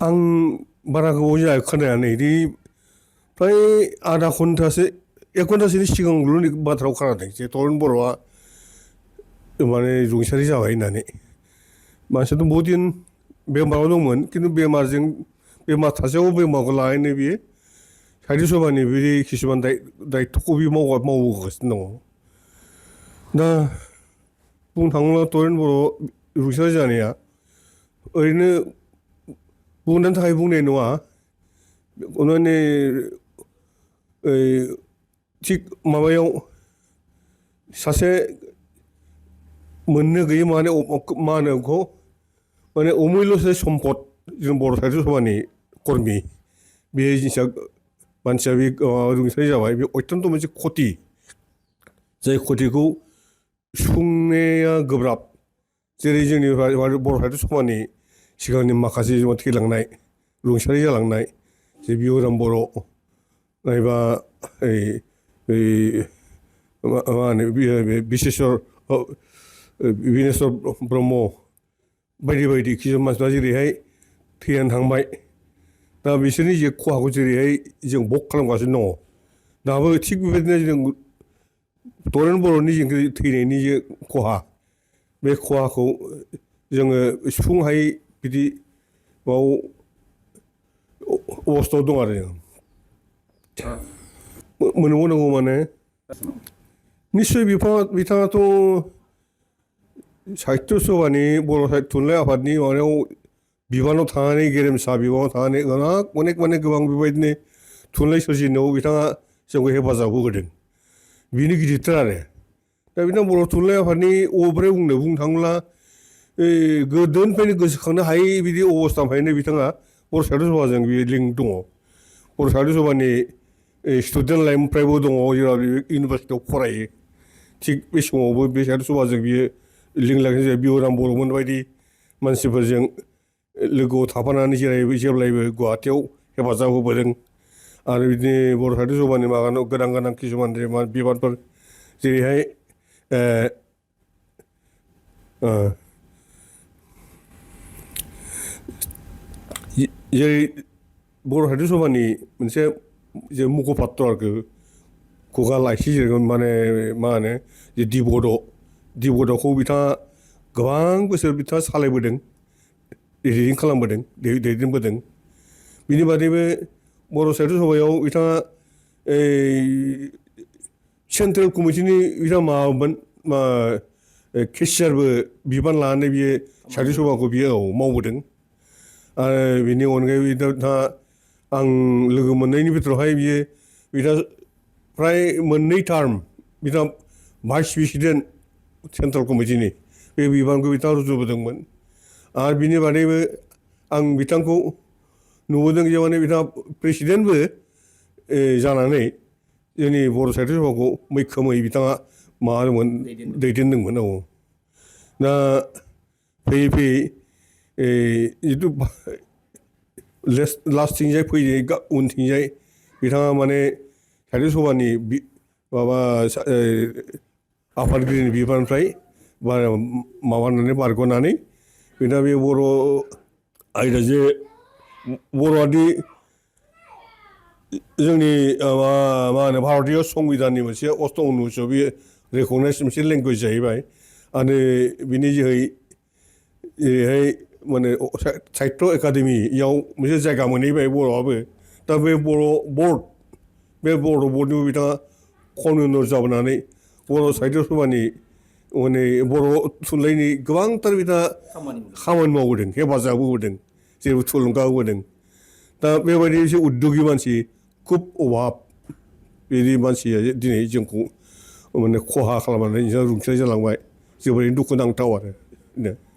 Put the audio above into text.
आं बारा गोबाव जायाखै खोनानानै नै फ्राय आधा घन्टासो 1 घन्टासोनि सिगांल' बाथ्राखौ खोनादों जे तरुन बर'आ माने रुंसारि जाबाय होननानै मानसियाथ' बहुद दिन बेमाराव दंमोन खिन्थु बेमार थासेयावबो बेमारखौ लानानै बियो साहित्य सभानि बिदि किसुमान दायित्वखौ बियो मावबोगासिनो दङ। दा बुंनो थाङोब्ला तरुन बर' रुंसारि जानाया ओरैनो बुंनो थाखाय बुंनाय नङा माने थिग माबायाव सासे मोननो गैयै मा होनो बेखौ माने अमुल्य सम्पद जों बर' साहित्य सभानि कर्मि बे जिनिसा मानसिया बे रुंसारि जाबाय बे अत्यन्त मोनसे खति जाय खतिखौ सुफुंनाया गोब्राब जेरै जोंनि बर' साहित्य सभानि सिगांनि माखासे थैलांनाय रुंसारि जालांनाय जे बिहुराम बर' नायबा मा होनो बिनेस्वर ब्रह्म बायदि बायदि किसुमान मानसिफ्रा जेरैहाय थैनानै थांबाय दा बिसोरनि जे खहाखौ जेरैहाय जों भग खालामगासिनो दङ दाबो थिग बेबायदिनो जों तरुन बर'नि थैनायनि जे खहा बे खहाखौ जोङो सुफुंनो हायै बिदि अबस्थायाव दं आरो जों मोनबावनांगौ माने निस्सय बिथाङाथ' साहित्य सभानि बर' थुनलाइ आफादनि माबायाव बिबानाव थानानै गेरेमसा बिबानाव थानानै अनेक गोबां बेबायदिनो थुनलाइ सोरजिनायाव बिथाङा जोंखौ हेफाजाब होबोदों बिनि गिदिरथार आरो दा बिथाङा बर' थुनलाइ आफादनि अबेनिफ्राय बुंनो थाङोब्ला गोदोनिफ्रायनो गोसोखांनो हायै बिदि अबस्थानिफ्रायनो बिथाङा बर' साहित्य सभाजों बे लिंक दङ बर' साहित्य सभानि स्टुडेन्ट लाइफनिफ्रायबो दङ जेराव इउनिभारसिटियाव फरायो थिग बे समावबो बे साहित्य सभाजों बियो लिंक लाखिनाय बिहुराम बर'मोन बायदि मानसिफोरजों लोगोआव थाफानानै जेब्लायबो गुवाहाटियाव हेफाजाब होबोदों आरो बिदिनो बर' साहित्य सभानि माबानाव गोनां किसुमान बिबानफोर जेरैहाय जेरै बर' साहित्य सभानि मोनसे जे मुखपात्र आरोखि खुगा लाइसि जेरखम माने मा होनो जे दिबदखौ बिथाङा गोबां बोसोर बिथाङा सालायबोदों दैदेनबोदों बिनि बादैबो बर' साहित्य सभायाव बिथाङा सेन्ट्रेल कमिटिनि बिथाङा माबामोन केसियारबो बिबान लानानै बियो साहित्य सभाखौ बियो मावबोदों आरो बेनि अनगायै बिथाङा आं लोगो मोननायनि बिथोरावहाय बिथाङा फ्राय मोननै टार्म बिथाङा भाइस प्रेसिडेन्ट सेन्ट्रेल कमिटिनि बे बिबानखौ बिथाङा रुजुबोदोंमोन आरो बिनि बादैबो आं बिथांखौ नुबोदों जे माने बिथाङा प्रेसिडेन्टबो जानानै जोंनि बर' साहित्य सभाखौ मैखोमै बिथाङा दैदेनदोंमोन दा फैयै जिथु लास्टथिंजाय फैयै उनथिंजाय बिथाङा माने साहित्य सभानि माबा आफादगिरिनि बिबाननिफ्राय माबानानै बारग'नानै बिथाङा बे बर' आयदा जे बर'आदि जोंनि मा होनो भारतीय संबिधाननि मोनसे अष्ट अनुसूचियाव बे रेकगनाइज मोनसे लेंगुवेज जाहैबाय आरो बिनि जोहै जेरैहाय माने साहित्य एकाडेमियाव मोनसे जायगा मोनहैबाय बर'आबो दा बे बर्डनिबो बिथाङा कनभेनर जाबोनानै बर' साहित्य सभानि माने बर' थुनलाइनि गोबांथार बिथाङा खामानि मावबोदों हेफाजाब होबोदों जेबो थुलुंगा होबोदों दा बेबायदि एसे उद्योगि मानसि खुब अभाब बिदि मानसिया दिनै जोंखौ माने खहा खालामनानै रुंसारि जालांबाय जोबोरैनो दुखुनांथाव आरो